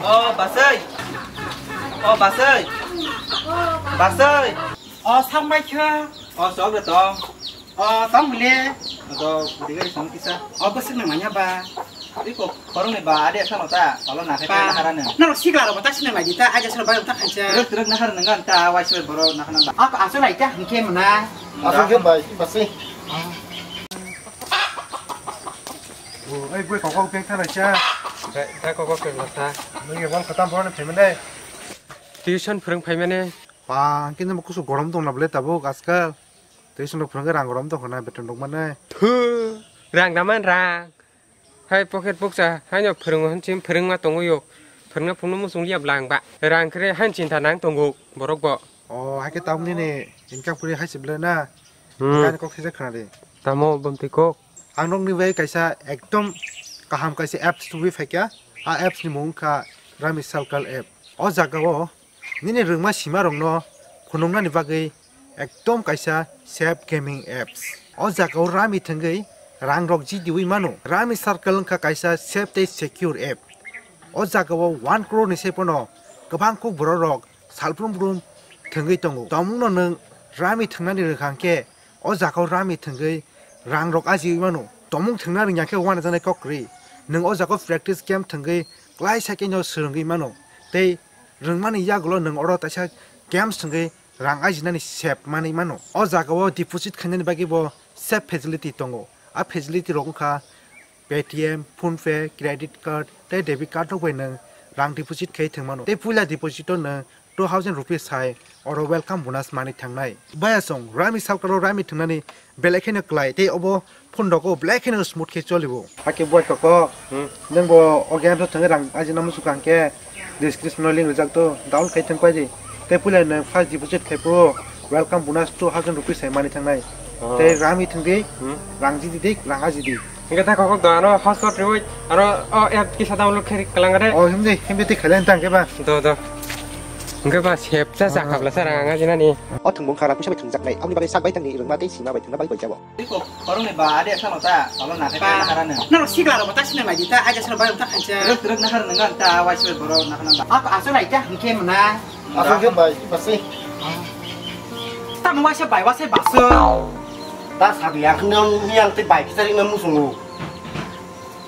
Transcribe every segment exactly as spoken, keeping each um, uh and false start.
O Basai. O Basai. Basai. O Sambai kha. O sok de tong. O tong le. To diga song kisa. O bosik nang manya ba. Iko korong ni ba ade sa ta. Olo na khe na hara ne. Na sikla ro ta sini mai di ta aja sero ba ta khancha. Truk truk na har nang ta wai sero boro na khana ba. Ako aso lai ta hingke mna. Aso ke bai, Basai. Ei, bui kokok pek thara cha. Tha kokok pek la tha. Nung ye wan khatam boron phaimane. Tuition phwrwng phaimane. Pa, kini mo kusu gorom tong na bole tabuk askal. Tuition rok phwrwng rang gorom tong khana beton rok mane. Thu, rang daman rang. Hai pocket boksa, haino phwrwngo hanchim phwrwngma tongo yo. Phwrwngna phunukno muchung liya bwla ang ba. Rang kre han chinta nang tongo borok bo. O, hai khe tamni ni income kuri hai se bwle na. Hmm. Kani kok thajak khna di. Tamo bumtwi kok. Ang nokni bai kaisa ekdom kaham kaisa apps tubui phaikha. A apps ni mung kha Rami Circle app. O jaga o nini rwngma sima rokno phunuknani bagwi ekdom kaisa safe gaming apps. O jaga o Rami thwngwi rang rok jidiwi mano. Rami Circle wngkha kaisa safe tei secure app. O jaga o one crore ni se pono kwbang kuk borok rok salbrum brum thwngwi tongo. Tomungno nwng Rami thwngnani rwkha hwnkhe o jaga o Rami thwngwi rang rok ajiwi mano. Tomung thwngna rwngya khe uanajaknai kok kwrwi. Nwng o jaga o practice game thwngwi klai sakhe no swrwngwi mano. Tei rwngmani yagulo nwng oro taisa games thwngwi rang ajinani sep manwi mano. O jaga o deposit khainani bagwi bo sep facility tongo. A facility rok wngkha Paytm, PhonePe, credit card tei debit card rok bai nwng rang deposit khai thwng mano. Tei puila deposit o nwng two thousand rupees hai oro welcome bonus manwi thangnai. Baya song Rami Circle o Rami thwngnani belai kheno klai tei obo phone rok o belai kheno smooth khe cholibo. Hakhe boi koko, hmm, nwng bo o game tho thwngwi rang ajina muchukha hwnkhe description o link rijak to download khai thwng paidi. Tei puila nwng first deposit khai phuru welcome bonus two thousand rupees hai manwi thangnai. Oh. Tei Rami thwngdi, hmm, rang jidi di, rang ajidi. Hingke ta kokok do ano hotspot riwi ano o app kisa download khe kalang re. O himdi, himdi ti khailai tang ke ba. Do, do. Hingke ba sep cha cha khabla sa rang ajinani. O thwng bung khara puisa bai thwngjak nai. Aboni bagwi sak bai tangni rwngma tei sima bai thwngna bai bai jabo. Iko korong ni ba ade sa no ta, olo na khe na hara ne. No sikla ro ta sini mai di ta, aja sini bai ta khancha. Ruk ruk na har nang ta, wai sui boro na hana ba. Ako aso lai ta hingke mna. Aso ke bai, basi. Ta mo wai se bai, wai se baso. Ta sabi yang kena yang te bai kita ring namu sungu.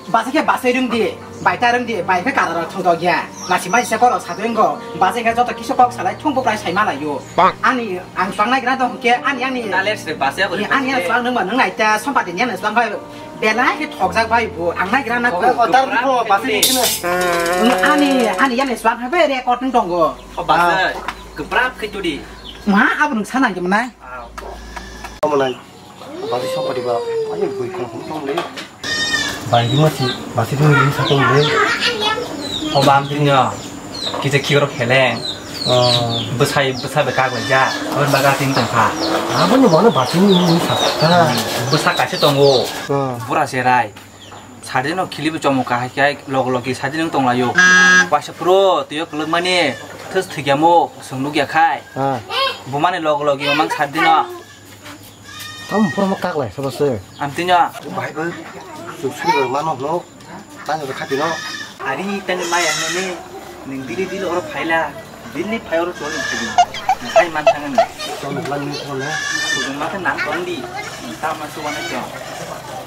Basa khe basai rwng di, bai ta rwng di, bai khe kara rok thong dok ya. Nasi mai se koro sa deng go. Basa khe joto kisa kok salai thung bukrai sai ma lai yo. Ani ang swang nai gra dong khe ani ani. Nale se basa ya. Ani ani swang nang ba nang nai ta sompati ni ani swang bai. Belai khe thok jak bai bu ang nai gra na ko. Tar ko basa ni kena. Ani ani ani swang ha bai record nang dong go. O basa kebrak khe tudi. Ma abun sana gimnai. Omonai. Basi sokpadi ba, ani bui khong khong tong le. Bai di masi, basi di masi sa tong le. O bam tin yo, kisa khigoro kheleng. Oh. Bwsai, bwsa be kak lai ja, aboni baga tin tong kha. Aboni bono basi ni ni sa. Bwsa kaisa tongo. Oh. Bura serai. Sadi no khili bo chomo kahai khai log logi sadi no tong layo. Waisa pro, tuyo kuluk mani, thus thigyamo, sung nugya khai. Ah. Bumani log logi mang sadi no. Tam pura mo kak lai sabo se. Am tinyo. Bai bai. Suk suk bai mano no. Tani bai khati no. Ari tani maya no ne. Ning dili dili oro phaila. Dili phai oro choli phai. Ai man thang ni. Choli plan ni ko ne. Sudung ma ta nang kong di. Ta ma su wana jo.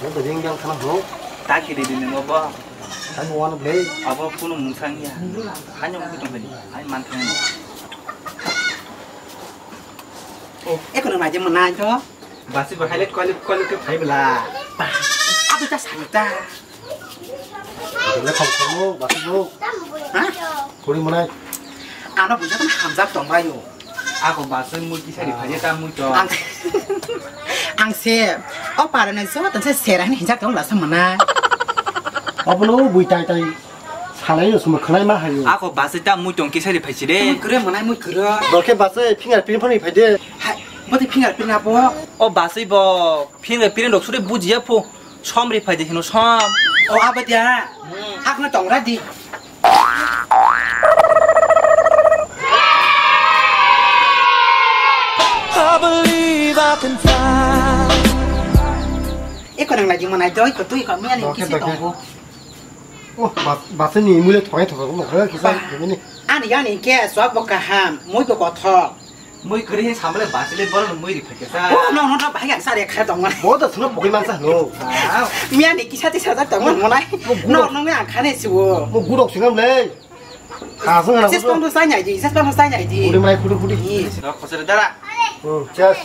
Yo to jing jang khana ho. Ta ki di di ni mo bo. Ta mo wana ble. Abo kuno mungsang ya. Hanyo mo tong ni. Ai man thang ni. Eko no naijak manai to. Basi bo highlight quality quality phai bla. Abo ta sani ta. Dole kham khamo basi bo. Ha? Kuri manai. Ano buja kan hamjak tong bayo. Ako basi mui kisari phai ta mui to. Ang, ang se o parane jo tan se serani hinjak tong la samana. Abono bui tai tai. Salai no sumuk khanai ma hayo. Ako basai ta mui tong kisari phaisi de. Mui kwrwi manai mui kwrwi. Borke basai fingerprint phani phai de. Hai, bote fingerprint abo. O basai bo fingerprint rok suri bujiya phu. Som ri phai de hino som. O abo dia. Hmm. Akno tong ra di. I believe I can fly. Eko nang lagi manai doi ko tui ko miani kisi tongo. Oh, bas-, basini mui le thongai thongai no khe kisa ini. Ani yani ke swak bo kaham, mui bo kothok. Mui kri he samle basile bor mui ri phake sa. Oh, no, no, no, bahai ang sare kha tong mane. Bo da suno pokoi man sa no. Miya ni kisa tisa jak tong mane. No, no, ang khane siwo. Mo gurok singam le. Khasung na. Ses pang sai nai di, ses pang sai nai di. Uri mai khudu khudu. Ni. Sino khosere dara. Hmm, ches.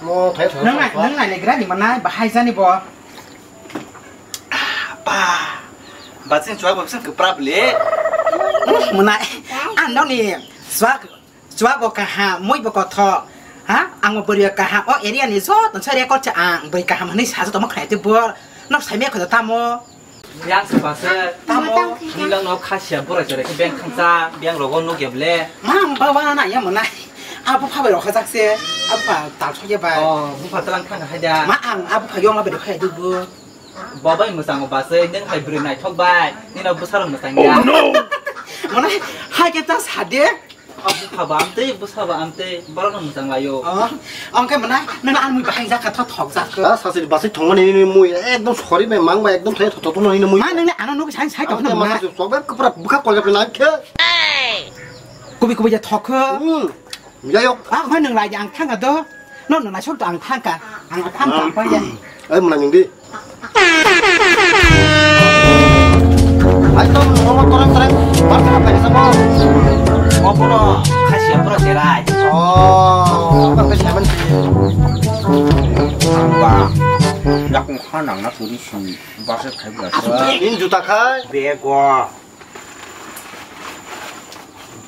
Mo thai thai. Nang nai, nang nai le gra ni mana bahai jani bo. Ba. Batsing chuak batsing kepra bele. Mona, ano ni chuak, chuak bo kaha, moi bo kotho. Ha, ang bo beri kaha. O area ni jo, tonsori ekor cha ang beri kaha mani sa jo tomo khai te bor. Nok sai me kho tamo. Yang se base tamo. Ni lang no khasia bora jore ke beng khangsa, beng rogo no geble. Mang ba wa na ya mona. Abu pha bai rokha jak se, abu pha tal so ye bai. Oh, bu pha talang khang hai da. Ma ang abu pha yong la bai rokha du bu. Bo bai mwchang ba se, nang hai bwrwi naithok bai. Nino bwsarok mwchang ya. Oh no! Mane hai khe ta sade. Bwsa ba amtwi, bwsa ba amtwi, borok no mwchang laio. Oh, ang khe mane nang ang mui bahai jak kha thok thok jak kha. Ah, sasiri basai thongmani nini mui ekdom sori bai mang bai ekdom thai thok thok no nini mui. Ma nang ne ano nuk sai sai thok na. Sok bai kwpra bwkha kol jak na khe. Kubi kubi ja thok kha. Hmm. Jayok. Ah, hoi nang lai ang thang ka do. No, no, na sok ang thang ka. Ang thang ka pa ya. Ai muna nung di. Ai to mo mo korang korang. Bar ka pa sa mo. Opo no khasi ampura serai. Oh, apa pe seven sih? Ba. Yak mo khanang na turi si. Ba se khai ba. In juta khai. Bego.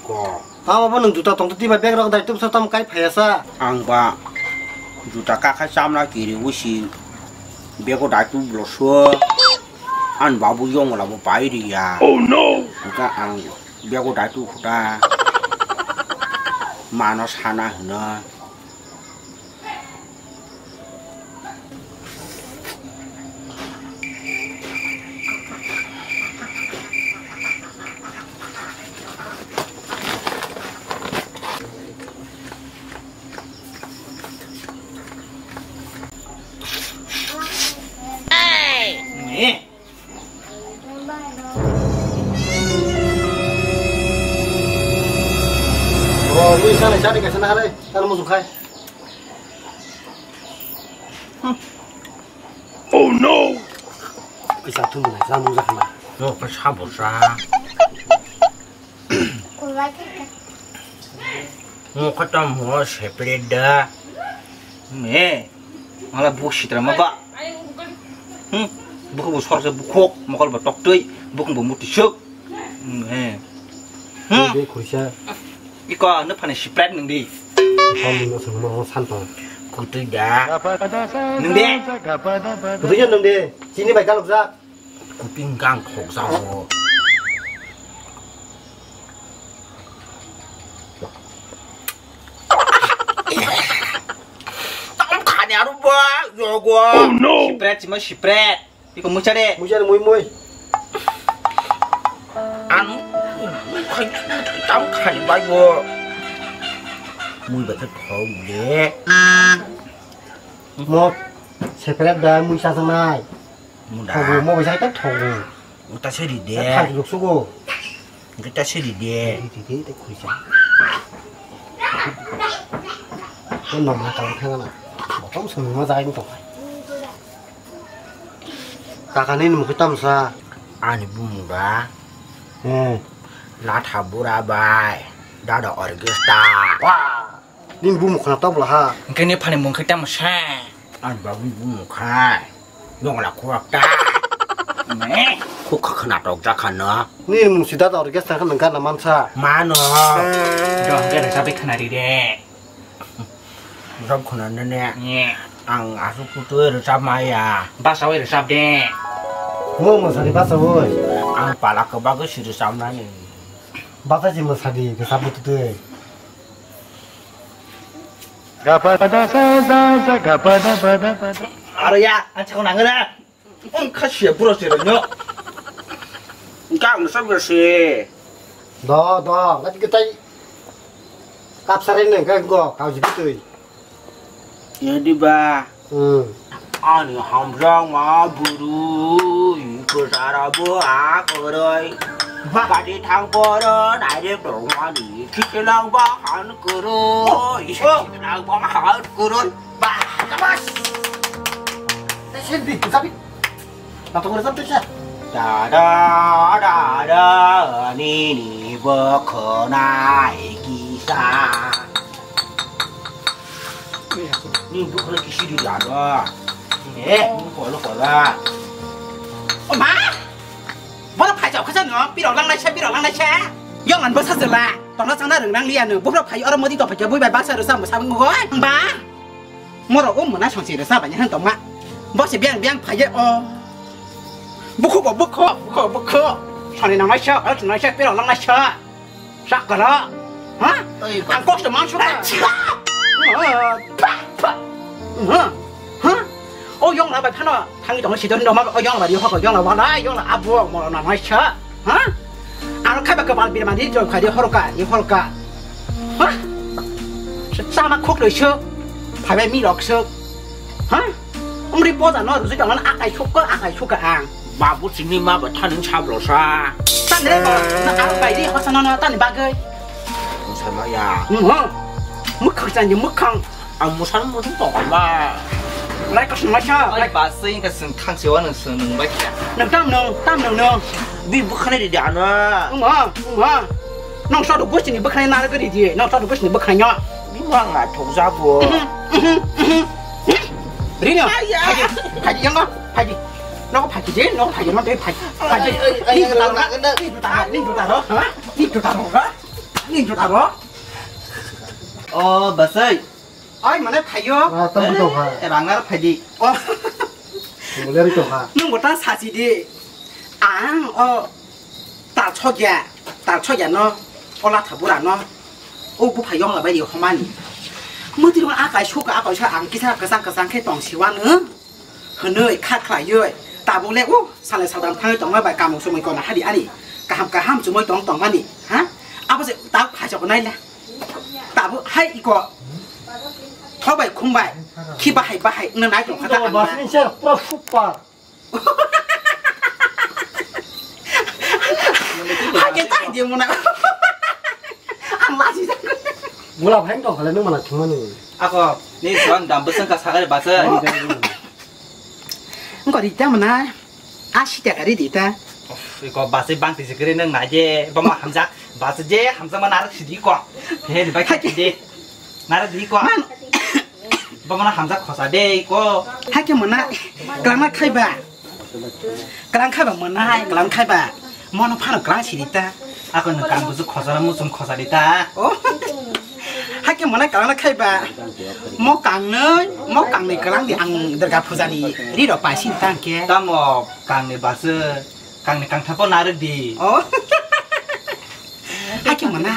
Ko. Tamo bo nwng juta tongtwtwi bai bag rok dai tubsa tamo kai phaiya sa. Ang ba juta kakhai chamla kiri usi bego dai tublo so. An babu yong la bo pai ri ya. Oh no. Ka ang bego dai tu khuta. Mano sana hino. Oh, ini sana cari ke sana, hari. Kalau musuh kai. Oh no! Kaisa thumui nai, jamu jakha na. Bo khe sabo sa. Mo khe tamo separate da. Me. Mala bukhuk sitra ma ba. Hmm. Bukhuk bo sorse bukhuk, mokol bo toktwi, bukhuk bo mutisuk. Hmm, he. Hmm. Be khursa. Iko, no phane siprat nung di. Kom no sung mo san pa. Kutui da. Nung de. Kutui nung de. Chini bai kalok jak. Kutui gang khok jak o. Tam khani aru ba, yogo. Oh no. Siprat, chima siprat. Iko mucha de. Mucha de, mui, mui. Ang tam khai bai bo. Mui ba thok de. Mo separate da mui sa sanai. Muda. Thogo, mo bai sai ta thogo. Uta seri de. Thak luk sugo. Kita seri de. Di, di, di, di, khuisa. Ko nom na kang thang na. Botom sung ma jai to. Kaka ni mukhi tamsa. Ani bumung ba. Hmm. Latha bura bai. Dada orgesta. Wah. Nini bumung khna tabla ha. Hingke ni phani mung khe tamo sa. Ani babu bumung khai. Yongla khwak ta. Me. Khuk khna tok ja khana. Nini mung si dada orgesta khna gana mansa. Mano. Dong ke resa be khna ri de. Rok khuna nene. Nye. Ang asuk kutu rwchap maya. Basa oi rwchap de. Mo mosari basa oi. Ang pala kwbagwi si rwchap nani. Basa si mosari rwchap mutu twi. Gapada sa sa sa gapada pada pada. Aro ya, ang chakna ngana. Ang khasia bura se rwnyo. Ang sa bura se. Do, do, lati kitai. Kapsare nang ka go, kau jibi tui. Ya di ba. Hmm. Ani hamjang ma buru. Kwcharo bo a kwrwi. Ba. Kati thang poro direct tongmani. Khichelang ba han kwrwi. Oh, oh. Khichelang ba han kwrwi. Ba, kamas. Tesen di, sabi. Nato ko resam tesa. Dada, dada, nini bokona kisa. Ni bukhala kisi di dada. Eh, ni kola kola. O ma! Bola phai jao khacha no, piro lang naisa, piro lang naisa. Yong an bosa jela. Tongna changna rwng nang liya no. Bufra phai oro modi to phai bui bai baksa rwsa mo sabung goi. Ba. Moro o mona songsi rwsa bai han tongma. Bosi biang biang phai o. Bukhu bo bukhu, bukhu, bukhu. Sani nang naisa, al naisa, piro lang naisa. Sakala. Ha? Oi, ba. Ang kosto man suka. Acha. Ha? Ha? O yong la bai phano. Thangwi tongo sitor ni roma. O yong la bai hoko yong la wala yong la abo mo na mai sa. Ha? Ang khai ba kebal bir mani joi khai di horoka, i horoka. Ha? Sama khok loi so. Phai bai mi rok so. Ha? Umri poda no rusi tongo akai sukka, akai sukka ang. Babu sini ma ba thaning sablo sa. Tani re ba, na ang bai di hosa no no tani bagai. Sama ya. Mukhang chan di mukhang. Ang musan musan tong ba. Lai ka sung masa. Ai ba sing ka sung thang sewa nang sung nang ba kya. Nang tam nang, tam nang nang. Bi bukhane di dana. Uma, uma. Nang sa do busi ni bukhane na ga di di. Nang sa do busi ni bukhane. Bi ma nga thok za bo. Rino. Ai ya. Haji, haji yang ba. Haji. Nang haji je, nang haji nang haji. Haji. Ni tu taro, ni tu taro, ni tu taro, ha? Ni tu taro, ha? Ni tu taro. Oh, basai. Ai, mane phaio. Ah, tamo to ha. Eh, rang nar phai di. Oh. Muleri to ha. Nung bo ta sasi di. Ang o ta chogya, ta chogya no. Ola thabura no. O bu phai yong la bai di homani. Muti rong akai suka akai sa ang kisa kasang kasang khe tong siwano. Hwnwi kha khlaiwi tabuk le o salai sadam thangwi tongma bai kamung chumui kona hadi ani kaham kaham chumui tong tongmani ha abo se tabuk phaisa ko naila tabuk hai iko thok bai khum bai khi bahai bahai wngna nai tong kha ta ang na. Pura super. Hake tai dia muna. Ang lasi. Mula phai tong khala nung mana thumani. Ako ni son dam beseng ka sagari basa. Engko rita mana? Asi tiak ari rita. Iko basa bang tisi kiri nung naje bama hamjak basa je hamjak mana arak sidi ko. He di bai kati de. Nara di ko. Bamana hamjak khosa de ko. Hakhe mona. Klangna khaiba. Klang khaiba mona, klang khaiba. Mono phano klang sirita. Ako no kang busu khosa muchung khosa dita. Oh. Hakhe mona klangna khaiba. Mo kangnoi, mo kangnoi klang di ang Durga puja ni ri ro pasin tangke. Tamo kangni basa. Kangni kangthapo narwk di. Oh. Hakhe mona.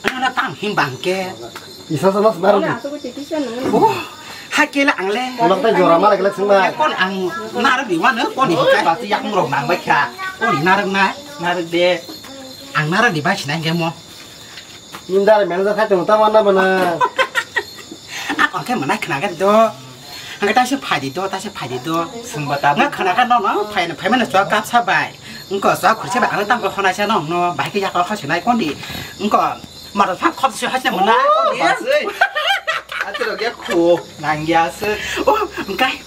Ano na tang him bangke. Isa sama senar di. Oh. Hakhe la angle. Ulang ta jora mara kele sima. Kon ang narwk di wano kon hika. Bati yak mrok nang bai kha. Kon narwk na. Narwk de. Ang narwk di bai sinai hingke mo. Nindar manager khai tongo tamo na bana. Ako khe mwnai khna khe do. Ang ta se phai di do, ta se phai di do. Sungba ta. Nga khna khe no no phai phai mano chwa kap sa bai. Ngko chwa khurse bai ano tang ko khona sa no no bai khe yakal kha sinai kon di. Ngko maro pha khop se ha se mwnai kon di. Atiro ge khu nang ya se. Oh, ngkai.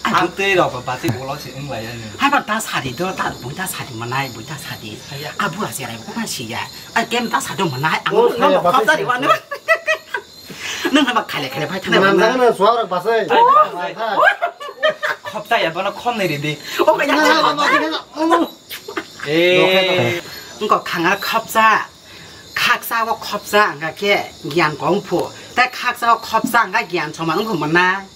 Ang tei rok ba bati bolo se wng lai ani. Hai ba ta sari do, ta bui ta sari mwnai, bui ta sari. Abu a serai ko ma siya. Ai kem ta sari mwnai. Ang no khop ta ri wano. Nang na ba khale khale bai thana. Nang na suara basai. Khop ta ya bana khom nei ri di. O ka ya. Eh. Ngko khanga khop sa. Khaksa o khopsa wngkha khe giyan kong phu, tei khaksa o khopsa wngkha giyan soma wngkha mwnai.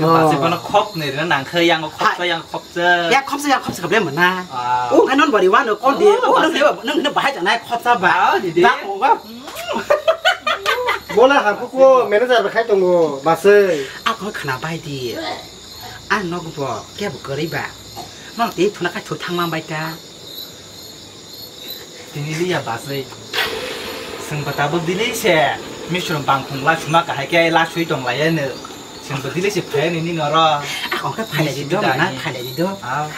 Basi bono khop ni rina nangkhe, yang khopsa, yang khopsa. Ya khopsa, yang khopsa kable mwnai. Ah. O khe non bari wano kon di, oh, o nang basi. Nang bahai janai khopsa ba. Ah, di di. Da ko ba. Bola ha ko manager ba khai tongo, basi. Ako khna bai di. Ang nok bo kebo kwrwi ba. Nok tini thuna khai thu thangma bai ta. Tini liya basai. Sengba tabuk dili se. Misro bangkhung la suma kahai khe la sui tong lai ano. Sengba dili se phai ni noro. Ako khe phai lai di do, na phai lai di do. Ah.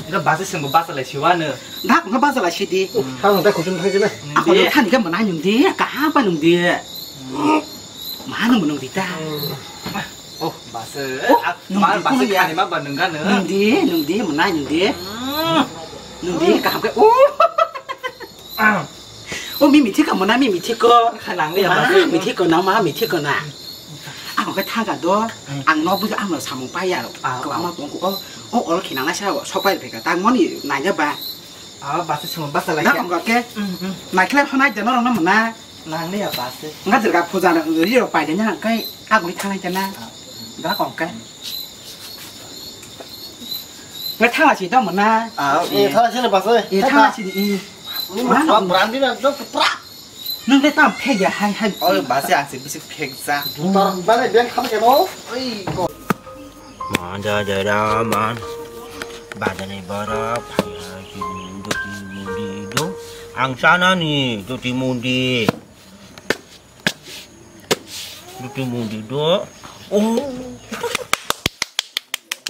Ero basa sengbo basa lai siwano. Dak no basa lai sidi. Thang tei khusum thang jene. Ako no thani ka mana nyung di, ka ha pa nung di. Ma nung nung di ta. Oh, basa. Oh, ah, nung ma di basa kono ya. Khani ma ba nung gano. Nung di, nung di, mana nung di. Nung di, ka ha ka. Oh. O mi mithi ka mona mi mithi ko. Kha nang ya, ma, ma, mithi ko na, ma mithi ko na. Ako khe thaga do, ang no bujo ang no samung paiya. Ah, ko ama ah. Tong ko, o, o ol khe nang sa sok pai phe ka tang moni nai ja ba. Ah, basa simo basa lai. Na ko ke. Mm, mm. Nai khle phonai ja no rong na mona. Nang le ya basa. Nga jerga phuja na ri ro pai ja na kai ako ni thangai ja na. Ah. Ga kong ke. Nga thala si do mona. Ah, eh, thala si na basa. Eh, thala si ni. Ni ma brandi na do pra. Nung le tam phek ya hai hai. Oi, basa ang se bisi phek ja. Tor bale ben kham ke no. Oi, ko. Man da da da man. Bajani bara phaya ki do ki mundi do. Ang sana ni do ki mundi. Do ki mundi do. Oh.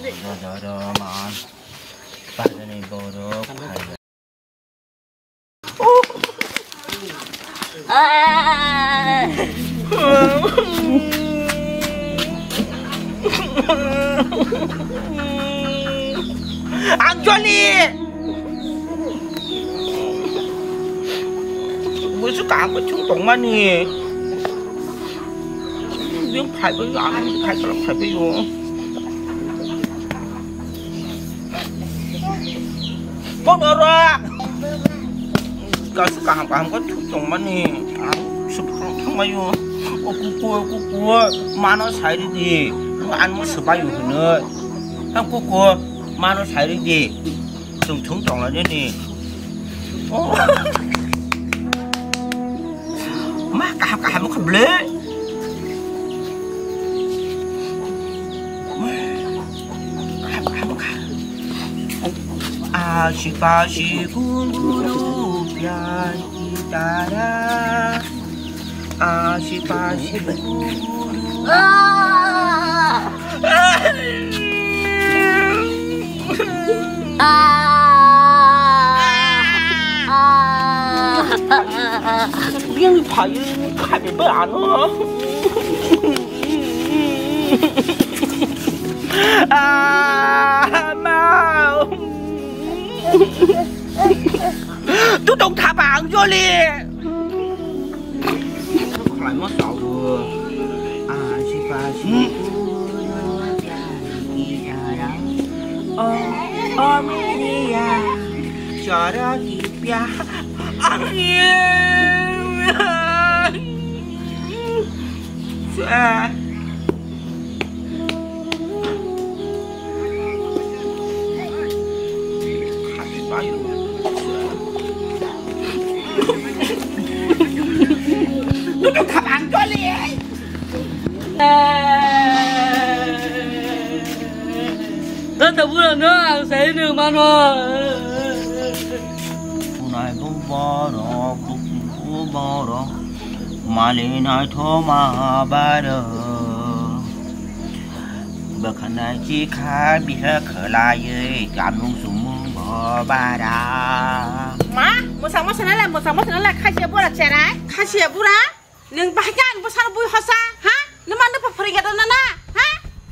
Da da da man. Bajani bara phaya. Anjali! Busu kang ko chung tong mani. Yung phai ko yang phai ko phai ko yo. Bono ra. Kasu kaham kaham ko thuk tong mani. Ang suk thang thang mayo. O kuku kuku mano sairi di. Ang mo sabai hino. Ang kuku mano sairi di. Thung thung tong la ni. Oh. Ma kaham kaham ko ble. Asi pasi guru pyar ki tarah. Asi pasi guru. Yang payu kami berano. Ah, mau. Tu dong thapa ang joli. Khlai ma sao. Ah, si pa si. Oh, oh, media. Cara kipia. Ang. Tata bura no ang sai no mano. Unai bu borok, bu borok. Mali naithoma baro. Bwkhanai chikha biha khwlaiwi chamung sumung bo bara. Ma, mwsang mwsang nalai, mwsang mwsang nalai, khasiya bura cherai, khasiya bura. Nwng bahai khe ani bwsano bui hosa, ha? Nwng ma nwpha phwrwngya da nana, ha?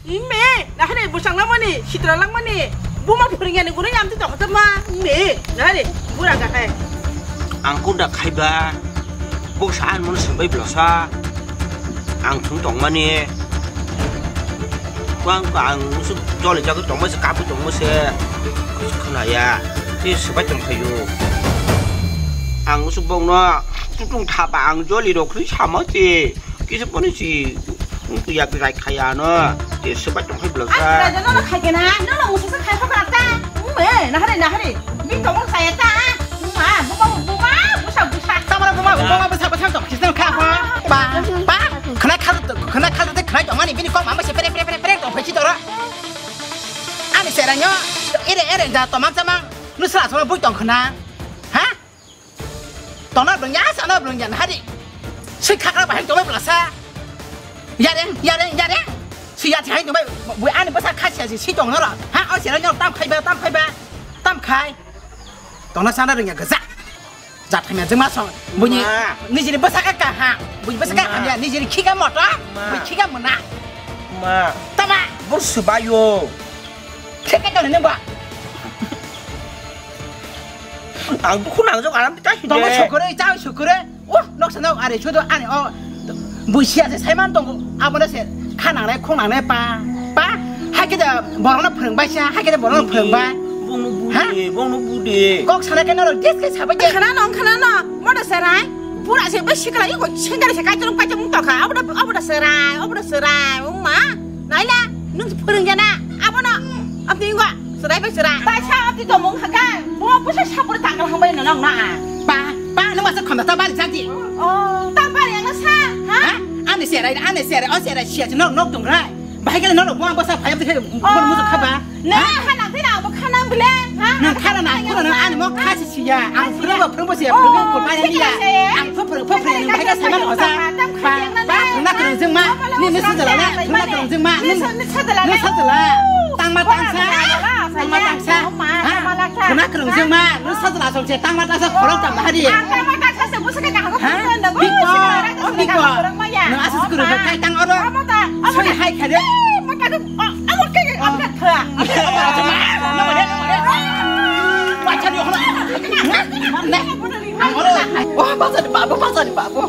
Ime, nahare bwsang langmani, sitra langmani, buma phwrwngya ni gwnwi amtwi tongkha ma, ime, nahare, bura ga hai. Ang kunda khaiba, boksa ani mano swngbai blosa, ang thung tongmani, bang ang musu joli jagwi tongma se, kapwi tongma se, khwnaya, tei swbai tongkhayo. Ang musu bokno tutung thapa ang joli rok khri sama se. Kisa poni si, ya kisa khaya no. Te sebat tong khiblo sa. Raja no khai kena, no no musa sa khai pa ta. Me, nahare nahare. Bini tong khaya ta. Ma, buma buma, busa busa. Tamara buma buma busa busa tong kisa kha ha. Pa pa. Khana kha khana kha te khana tong ani bini kok mama se pere pere pere pere tong phachi doro. Ani seranyo ere ere da tomang tamang. Nusra sona bui tong khana. Ha? Tona belum ya, sana belum ya, hari. Si khakra bahai tong belum sa. Yareng, yareng, yareng. Si ya hai tong bai, ani basa khasia si, si tong nara. Ha, o sira nyok tam khaiba, tam khaiba. Tam khai. Tongna sana rwngya gaja. Jat hamya jengma song. Buni Ma. Nijini bwsaka kaha. Buni bwsaka Ma. Hamya, nijini khika moto. Ma. Buni khika muna. Ma. Tama. Bo swbayo. Khika tongni nungba. Ang dukhu nangjak aram kita hide. Tongma sukure, chao sukure. Oh, noksa nok are sudo ani o busia se saiman tongo. Abono se khanangnai khongnangnai pa. Pa, hakhe da borokno phwrwngbai sa, hakhe da borokno phwrwngbai. Bongno Ha? Bude, bongno bude. Kok sana khe norok jes khe sabai je. Khana no, khana no. Moda serai. Pura se be sikla iko sengkari se kaitor kaitor mung tokha. Aboda, aboda serai, aboda serai. Ungma. Naila, nung phwrwng jana. Abono. Abdi ngo. Serai bai serai. Bai sa abdi to mung hakha. Bo busa sapur tangkal hambai no nang na. Pa, pa, nung masa khonda ta bari jati. Oh, ta bari ang sa. Ha? Ha? Ani serai, ani serai, o serai sia nok nok tongrai. Bahai kele norok buang bwsa phayam de khe bor musu khaba. Ne ha nang thina bo khanang bile. Ha? Nang khara na khura nang ani mo khasi siya. Ang phuru bo phuru bo siya phuru ko bai ni ya. Ang phuru phuru phuru nang bahai kele saman oja. Ba ba phuru na khuru jeng ma. Ni ni sujala na phuru na khuru jeng ma. Ni ni sujala. Tang ma tang sa. Tang ma tang sa. Ha? Phuru na khuru jeng ma. Ni sujala song se tang ma tang sa khorok tang bahari. Tang ma tang sa se musu ka ha? Biko, o biko. Nang asa sukuru kai tang oro. Soi hai khade. Oh, bachani babu, bachani babu.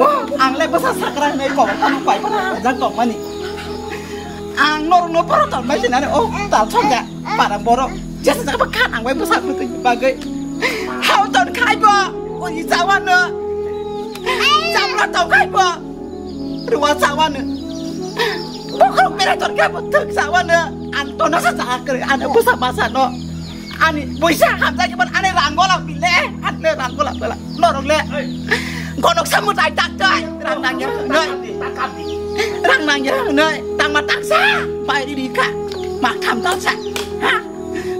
Oh, ang le basa sakra nei kok, ang pai pa jang kok mani. Ang nor no poro ton mai sinani, oh, tal chok ja, para boro. Jesa jaga ba khan ang bai basa kutu bagai. Hau ton khai bo, o ni chawa no. Chapra ton khai bo. Ruwa sawano. Bokhorok bera torkha bo thwk sawano. Ang tona sa sa kre ano busa masa no. Ani buisa hamjak iban ani ranggola bile. Atne ranggola bela. Norok le. Gonok samu dai tak dai. Rang nangya noi. Rang nangya noi. Tangma taksa. Bai ri ri kha. Ma kham tangsa. Ha?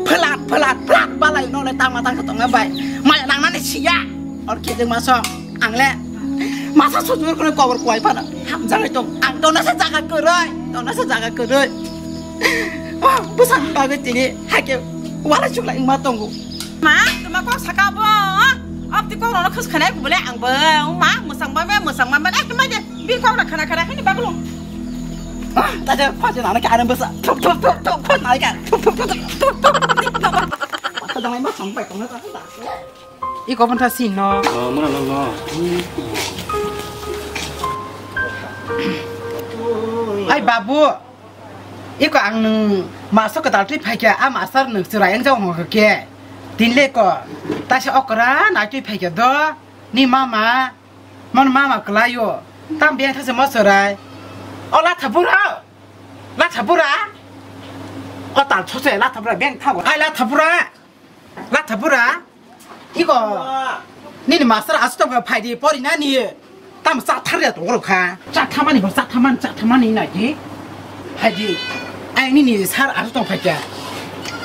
Phelat phelat phelat balai no le tangma tangsa tonga bai. Maya nangnani siya. Or khe jeng maso. Ang le masa sujur kono kobor kuai phano hamjagwi tong. Ang tona sa jaga kwrwi, tona sa jaga kwrwi. Oh, bwsani bagwi tini haikhe walai chuklai wngma tongo. Ma, tuma kok saka bo. Abti kok rono khus khanai kubule ang bo. Ma, musang ba me, musang ba me. Eh, ma je, bi kok na khana khana khani baglo. Ah, ta je pha je na ke aram bwsa. Thup thup thup thup pha na ke. Thup thup thup thup thup thup. Pha jang ma sang pai tong na ta. Iko bantha sin no. Oh, mano no no. Ai babu. Iko ang nung masa kwtal twi phaikya, a masa nung chwrai ang jao hongkha khe. Tin le ko. Taisa okra nai twi phaikya do. Ni mama. Mon mama kwlaio. Tam beng thase mo chwrai. O la thabura. La thabura. O tal chose la thabura beng thago. Ai la thabura. Lathapura, iko nini master aswk tongkha phaidi porinani tamo chatharya tongorokha. Chathamani bo chathamani chathamani naidi. Phaidi. Ang nini sir aswk tong phaikha.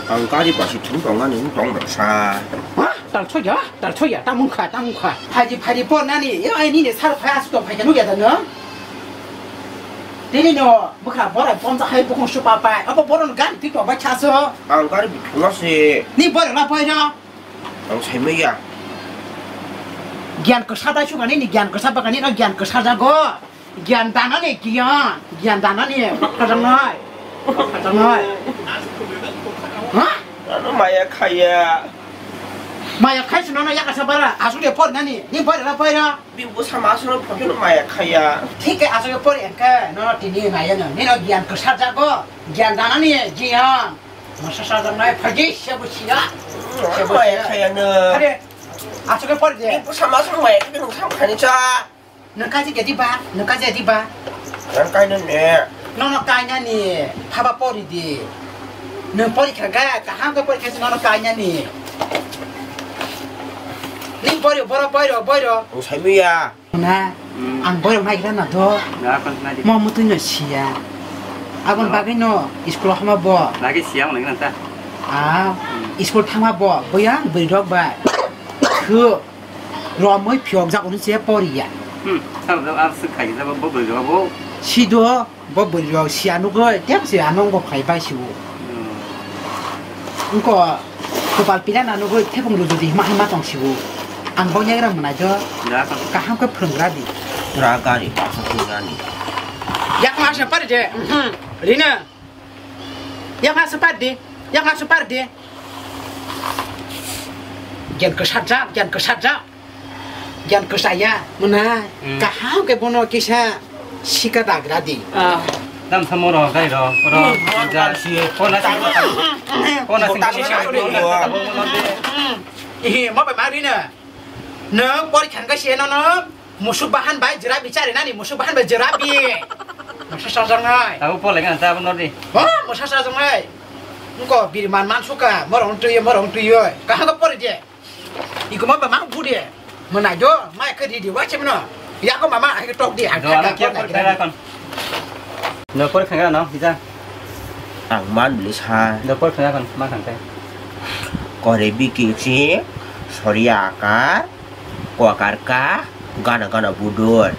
Ang gari basi thum tongani tong baksa. Ha? Talchoya, talchoya, tamungkha, tamungkha. Phaidi, phaidi porinani, yo ang nini sir phai aswk tong phaikha nukya da no? Tini no. Bwkha borai pomsa hai bukhung supa pai. Abo borok ni gari twi tong bai kha so. Ang gari bithung no se. Ni borai la pai no. Ang sai maya. Gyan kwsa dai suka ni, ni gyan kwsa baka ni no gyan kwsa jago. Gyan dana ni gyan. Gyan dana ni. Bak kajang noi. Bak kajang noi. Ha? Ano maya khaya. Maya khai sino no yakasa bara. Asuk de por nani. Ni borai la pai no. Bini bwsa ma aswkno phokeno maya khaya. Thik khe aswk pori hwnkhe no tini naiya no. Nino giyan kwsarjago. Giyan danani giyan. Masa sajaknai phaji se busiya. Se busiya. Maya khaya no. Are aswk pori de. Bini bwsa ma aswkno maya khaya nung sam khani cha. Nung kaji gedi ba, nung kaji gedi ba. Nang kaino ne. Nono kainani phaba pori di. Nung pori kha ga, kaham khe pori kha nono kainani. Ning pori boro boiro boiro. Ang sai muya. Na, hmm. Ang boirok naigra na do. Na, kon nai di. Mo mutui no siya. Abon bagwi no school hama bo. Lagi siya mo nang ta. Ah, hmm. School thangma bo, boyang bwrwi rok bai. Thu, romoi phiyok jak uni se poriya. Hmm, sal sal ar sik khai jabo bo bwrwi rok bo. Sido, bo bwrwi rok siya nugoi, tem se anong bo phai bai siwo. Hmm. Wngkha, kopal pila na nugwi thepung rujudi hima hima tong sibu. Ang bo yagra mwnai do. Kaham khe phwrwng gra di. Ra gari baksa phwrwng gra ni. Yak ma se pari de. Rina. Yak ma se pari de. Yak ma se pari de. Gyan kwsajak, gyan kwsajak. Gyan kwchaya mwnai. Hmm. Kaham khe bono kisa sika dagra di. Ah. Dam samo ro, gai ro, ro. Hmm. Ja, si, kona sing, kona sing. Ihi, mo bai mari na. Nwng pori khan ka si no no. Musuk bahan bai jerabi chari nani, musuk bahan bai jerabi. Musa sajang nai. Tahu pole kan, tahu nor di. Oh, musa sajang nai. Engko biri man man suka, morong tuyo, morong tuyo. Kaham ka pori je. Iko ma ba mang bude. Mwnai do, mai khe di di wa chimno. Ya ko mama ai tok di. Do, ano kya por kha kon? No por kha no, hija. Ang man bili sa. Do por kha kon, ma khan te. Kore biki si, sori akar, ko akar ka, gana gana budur.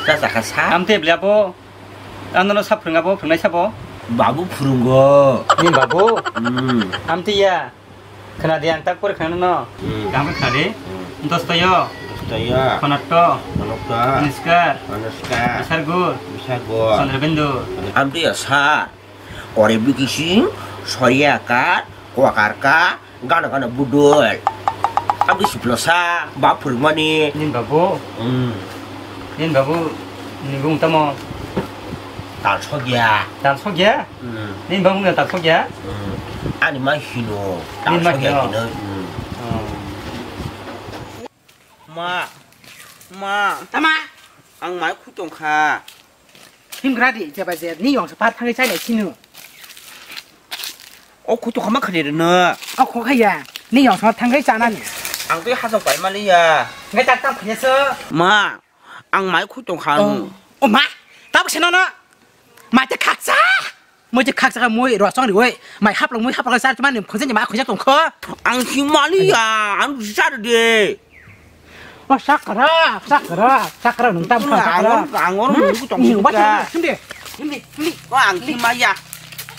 Sa sa kha sa. Am te bli apo. Ano no sa phwrwng abo, phwrwngnai sabo. Babu phwrwngo. Ni babu? Hmm. Am te ya. Khna di ang tak por khna no. Hmm. Kaham khe khna di. Hmm. Dostoyo. Dostoyo. Khonatto. Khonatto. Aniskar. Aniskar. Bisargur. Bisargur. Chandrabindu. Amtwi ya sir. Kore bikising, soyakar, kwakarka, gana gana budul. Amtwi siplo sa, ba phwrwngmani. Nin babu. Hmm. Nin babu, ni bung tamo. Tal sogya. Tal sogya? Hmm. Nini bangmung ya tak sokya? Hmm. Ani ma hino. Nini ma hino. Hino. Hmm. Oh. Ma. Ma. Tama. Ang mai khu tong kha. Himgra di, jeba je, ni yong sa par thangwi chai nai sinu. O khu tong kha ma khade rwno. O khu kha ya, ni yong sa thangwi chanani. Ang twi hasok pai mali ya. Ngai tak tam khaya se. Ma. Ang mai khu tong kha. Oh. Oh ma, tabuk se nono. Mai te khaksa. Moi je khaksa kha moi rosong rioi. Mai haplong moi haplong sar mani khonsa ni ma khonsa tong kho. Ang si mali ya, ang sar de. Oh sakra, sakra, sakra nung tam kha sakra. Ang or, ang or moi tong kha. Himdi, himdi, himdi. Oh ang si maya.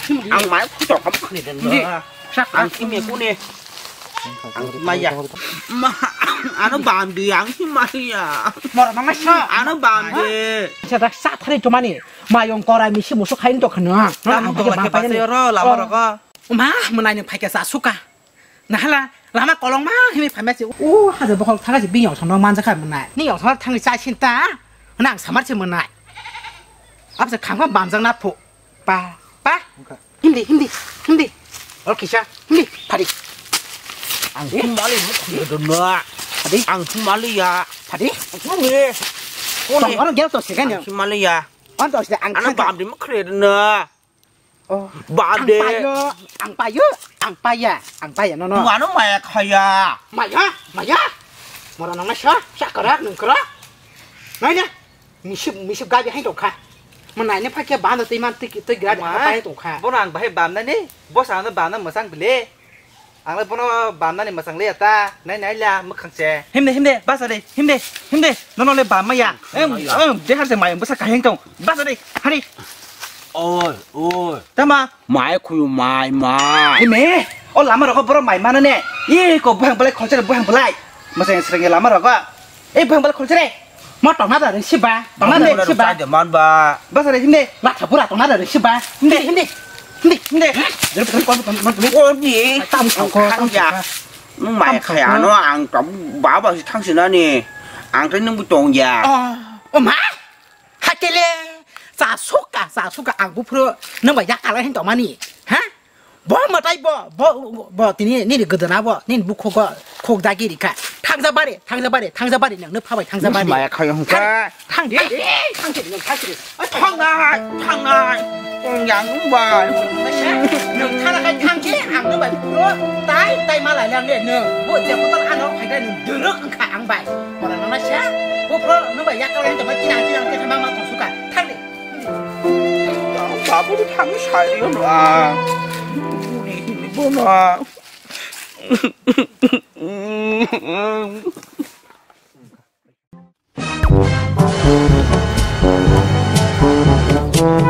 Himdi. Ang mai khu tong kha khni den. Himdi. Sak ang si me kune. Ang si maya. Ma, ano bam di, ang si maya. Mor mama sa. Ano bam di. Sa dak sa thari to mani. Mayong kora misi musu khain to khana. Ang to ke bam pa ni ro lama ro ko. Ma, mwnai ni phaikya sa suka. Nahala, lama kolong ma hini phamya se. O, haja bokhol thaga se biyong sono manja kha mwnai. Ni yong sono thangni cha sinta. Nang samar se mwnai. Abse khangma bamjang na phu. Pa, pa. Himdi, himdi, himdi. Ol kisa, himdi, phadi. Ang sumali mukhuyo dona. Phadi. Ang sumali ya. Phadi. Kone. Kone. Tong oro gel to sigan ya. Ang sumali ya. On to sida ang ano thangka. Bam di mukhuyo dona. Oh. Bam de. Ang payo, ang payo, ang paya, ang paya, no, no. Wano maya khaya. Maya, maya. Mora nang na sa, sa kara, nung kara. Nai na. Misip, misip gabi hai tongkha. Mwnai ne phakhe banda twi man twi, twi gra ma, hai tongkha. Bono ang bahai bamnani, bosa ano bamna mwchang bile. Ang le bono bamnani mwchang le ta. Nai nai la mwkhang se. Himde, himde, basa de, himde, himde. Nono le bamma ya. Em, em, de har se mai bwsa kaheng tong. Basa de, hari. Oi, oi. Tama. Mai khuyu mai, mai. Hime, o lama rogo borok mai mana ne. Iko buhang belai khonsa buhang belai. Mwchang srengya lama rogo. Ei buhang belai khonsa re. Ma tongna da ring siba, tongna da ring siba. Tongna da ring siba. Basa re himde, latha pura tongna da ring siba. Himde, himde, himde, himde. Jeruk jeruk kon kon kon. O di. Tam tam ko, tam ya. Nung mai tam khaya tam no ang tam baba si thang sinani. Ang tei nung tong ya. Oh, oh ma. Hakele. Sa suka, sa suka ang buphuru nung ba yakala hin tongmani. Ha? Bo mwtai bo, bo, bo tini nini gwdana bo, nini bukhugo khok dagi rikha. Thangja bare, thangja bare, thangja bare, nang nw phabai thangja bare. Maya khaya hungkha. Thang, thang, thang, thang, thang, thang, thang, thang. Thangnai, thangnai. Tong yang nung bai. Nung thana khai thang khe, ang nw bai pro, tai, tai malai lang le nung. Bo je kotor ano khai dai nung dwrwk wngkha ang bai. Mora nana sa, bo pro nung bai yakal yang tongma kinang kinang khe ma ma tong suka. Thang de. Babu thang sai ri no a. Uni hini bono a.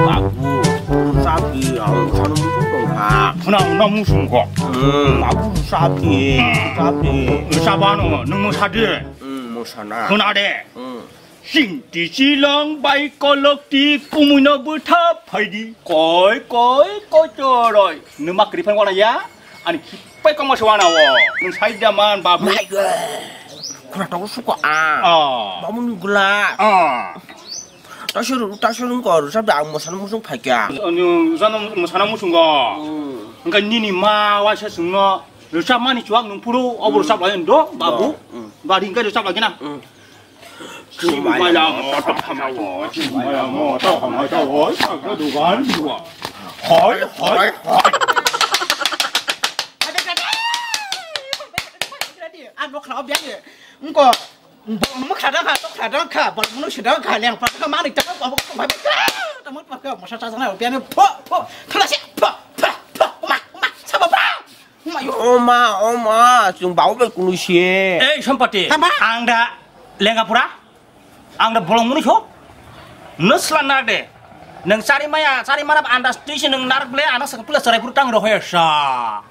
Babu, sabi ang sanu tong ha. Khuna nom Sungkok. Hmm. Babu, sabi, sabi. Sabano, nung sadi. Hmm, musana. Khuna de. Hmm. Singti silong bai kolok ti kumuino bwtha phaidi. Koi, koi, koi choroi. Numa kriphan wana ya? Ani kipai kongma se wana wo. Nung saida man, babu. Mai go. Khuna to suko a. Ah. Babu ni gula. Ah. Tasur, tasur ko, sabda ang musana musung phaikya. Anu, sana musana musungo. Hmm. Engka nini ma waisa sungno. Rwchapmani chuak nung phuru obo rwchap lai do, babu. Hmm. Bari hingke rwchap lai gina. Hmm. Chumaya moto hamawo, chumaya moto hamawo, sakra dugan duwa. Hoi, hoi, hoi. Ang nokha obyang ye. Engko, bol mukha dang kha, tokha dang kha, bol munu si dang kha, leng pa kha, mani ta, bol mukha dang kha, ta mukha dang kha, mosa ta jana obyang ye. Pho, pho, thana se, pho, pho, pho, ma, ma, sabo, pho. Oma, oma, chwng bau bai kunu se. Ei, Sampati, tama? Ang da lenga pura, ang da bolong munu so. Nusla nar de. Nang chari maya, chari mana andas twi se nang nar ble, anak sak pula sarai pura tang rohoya sa.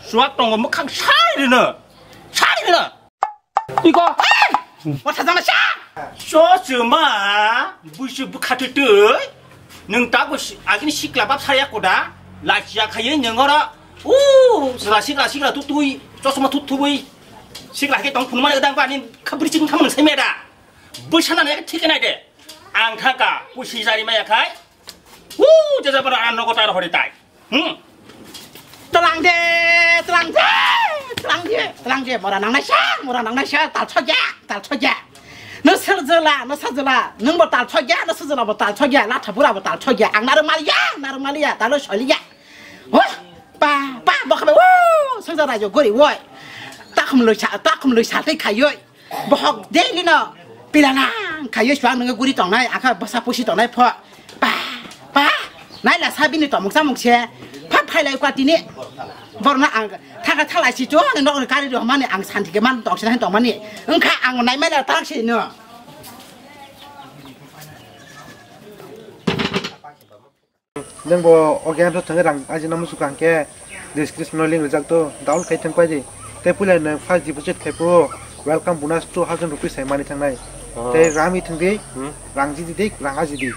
Suak tongo mukhang sai rino. Sai rino. Iko. Wata jana sa. So chuma, busu bukha twi twi. Nung ta busu, agini sikla bab saya koda. Lachi ya khaye nyengora. U, sila sikla sikla tu twi. Chosma tu twi. Sikla ke tong phunuma dang ba ni khabri ching thamang sai meda. Busa na ne thik nai de. Ang thaka, busi jari maya khai. Woo, jaja bara ano ko tar hori tai. Hmm. Tlang de, tlang de, tlang de, tlang de, mora nang nai sa, mora nang nai sa, tal chogya, tal chogya. No serjela, no serjela, nung bo tal chogya, no serjela bo tal chogya, la thabura bo tal chogya, ang narung maliya, narung maliya, talo soliya. Ho, pa, pa, bo khabe, woo, serjela jo gori woi. Takhum loi sa, takhum loi sa tei khayoi. Bohok daily no pilalang khayo suang nungwi guri tongnai, akha bwsa pusi tongnai pho. Pa, pa, naila sa bini tomok chamok se. Pha phailai kwa tini. Borno ang thaka thalai si chu ani nok kari ro mani ang santi ke man tong se tong mani. Wngkha ang nai mani tak si no. Nang bo o game to thangwi rang ajina musuka hwnkhe description o link rijak to download khai thang paidi. Tei puila no first deposit khai phuru welcome bonus two thousand rupees hai mani thangnai. Oh. Tei rami thangdi, hmm? Rang jidi di, rang ajidi.